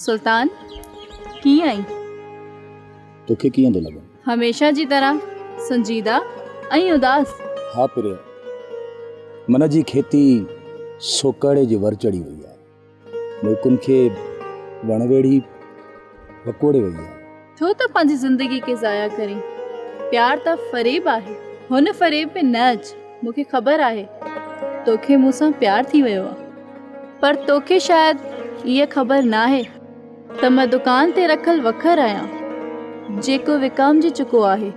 سلطان، ڪيئن آهين؟ توکي ڪيئن ٿو لڳي؟ هميشه جي طرح سنجيده ۽ اداس. ها پريا، من جي کيتي سوڪهڙي جي ور چڙهي وئي آهي. ملڪن کي وڻ ويڙهي وڪوڙي وئي آهي. ڇو ٿو پنهنجي زندگي کي ضايع ڪرين؟ پيار ته فريب آهي. هن فريب ۾ نه اچ. مون کي خبر آهي توکي مون سان پيار ٿي ويو آهي. پر توکي شايد اها خبر ناهي ته مان دڪان تي رکل وکر آهيان، جيڪو وڪامجي چڪو آهي.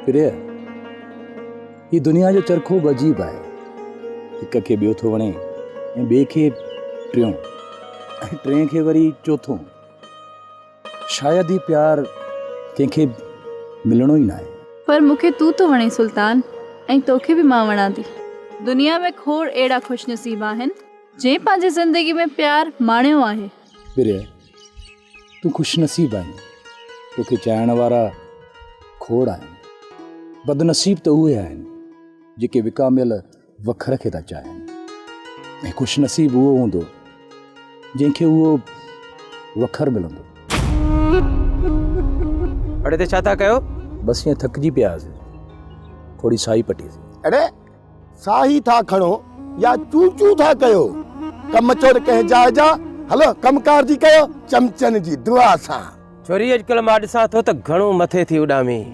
پريا، هي دنيا جو چرخو به عجيب آهي. هڪ کي ٻيو ٿو وڻي ۽ ٻئي کي ٽيون ۽ ٽئين کي وري چوٿون. شايد هي پيار ڪنهن کي ملڻو ئي ناهي. پر مون کي تون ٿو وڻين سلطان ۽ توکي به مان وڻان ٿي. دنيا ۾ کوڙ اهڙا خوش نصيب آهن، جنهن پنهنجي زندگي ۾ پيار ماڻيو آهي. پريا، تون خوش نصيب آهين، توکي چاهڻ وارا کوڙ آهن. بدنصيب ته اهي آهن، جيڪي وڪاميل وکر کي ٿا چاهين ۽ خوش نصيب اهو هوندو جنهن کي اهو وکر ملندو. اڙي تي ڇا ٿا ڪيو؟ بس ائين ٿڪجي پيا هئاسين، ٿوري ساهي پٽيسين. اڙي ساهي ٿا کڻو يا چون چون ٿا ڪيو؟ ڪم چور ڪنهن جاء جا، هلو ڪم ڪار جي ڪيو چمچن جي دعا سان. ڇوري اڄڪلهه مان ڏسان ٿو ته گهڻو مٿي ٿي اڏامين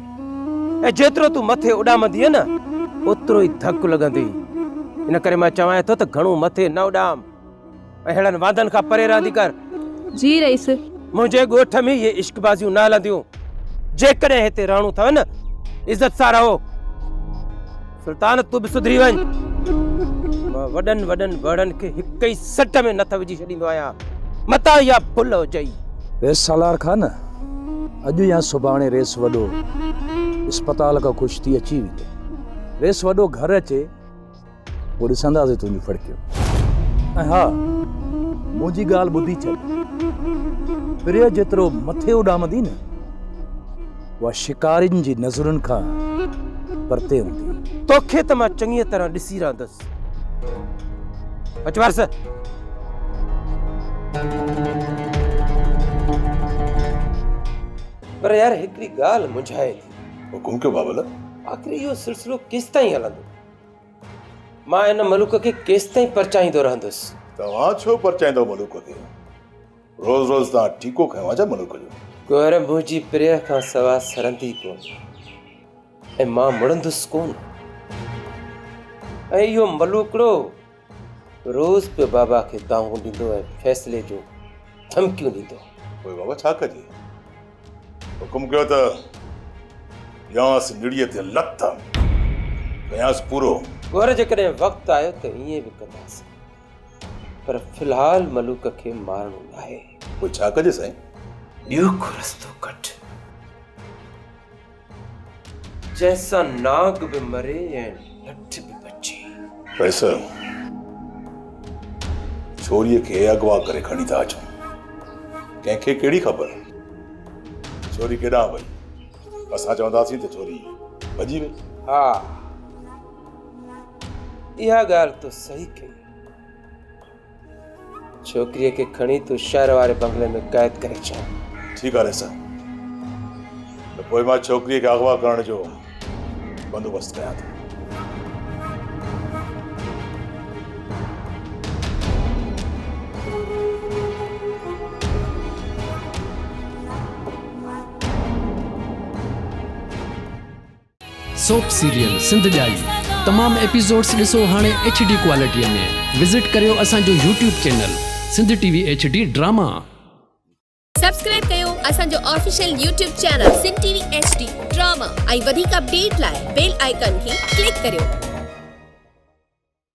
۽ جيترو تون مٿي اڏامندينء نه اوترو ئي ڌڪ لڳندئي. ان ڪري مان چوانء ٿو ته گهڻو مٿي نه اڏام ۽ ههڙن واندن کان پري رهندي ڪر. جي رئيس. منهنجي ڳوٺ ۾ اهي عشقبازيون نه هلنديون. جيڪڏهن هتي رهڻو اٿئو نه عزت سان رهو. سلطان تون به سڌري وڃ. مان وڏن وڏن وڙن کي هڪ ئي سٽ ۾ نٿ وجهي ڇڏيندو آهيان. متان اها ڀل هجئي. ريس سالار خان، اڄ يا سڀاڻي ريس وڏو اسپتال کان خوش ٿي اچي ويندو. ريس وڏو گهر اچي پوء ڏسنداسين تنهنجون ڦڙڪيون. ۽ ها منهنجي ڳالهه ٻڌي ڇڏ. پرينء جيترو مٿي اڏامندي نه اها شڪارين جي نظرن کان پرتي هوندي. توکي ته مان چڱيء طرح ڏسي رهندس. اچ وارث. پر يار هڪڙي ڳالهه منجهائي ٿي. حڪم ڪيو بابل. آخر اهو سلسلو ڪيستائين هلندو؟ مان هن ملوڪ کي ڪيستائين پرچائيندو رهندس؟ توهان ڇو پرچائيندؤ ملوڪ کي؟ روز روز توهان ٺيڪو کنيو آ ڇا ملوڪ جو؟ گوهر منهنجي پرينء کان سوا سرندي ڪونه ۽ مان مڙندس ڪونه ۽ اهو ملوڪڙو روز پيو بابا کي دانهون ڏيندو ۽ فيصلي جون ڌمڪيون ڏيندو. پوء بابا ڇا ڪجي؟ حڪم ڪيو ته ڏيانس نڙيء تي لت، ڪيانس پورو. گوهر جيڪڏهن وقت آيو ته ائين به ڪنداسين، پر في الحال ملوڪ کي مارڻو ناهي. پوء ڇا ڪجي سائين؟ ٻيو ڪو رستو ڪڍ، جنهن سان نانگ به مري ۽ لٺ به بچي. رئيس، ڇوريء کي اغوا ڪري کڻي ٿا اچون. ڪنهن کي ڪهڙي خبر ڇوري ڪيڏانهن وئي. اسان چونداسين ته ڇوري ڀڄي وئي. ها، اها ڳالهه تو صحيح ڪئي. ڇوڪريء کي کڻي تون شهر واري بنگلي ۾ قيد ڪري ڇڏ. ٺيڪ آهي رئيس، ته پوء مان ڇوڪريء کي اغوا ڪرڻ جو بندوبست ڪيان ٿو. سوپ سيريل سنڌ ڄائي تمام ايپيسوڊس ڏسو هاڻي ايڇ ڊي ڪوالٽي ۾ وزٽ ڪريو اسان جو YouTube channel Sindh T V H D drama. Subscribe ڪيو اسان جو official YouTube channel Sindh T V H D drama ۽ وڌيڪ اپڊيٽ لاء بيل آئيڪان کي ڪلڪ ڪريو.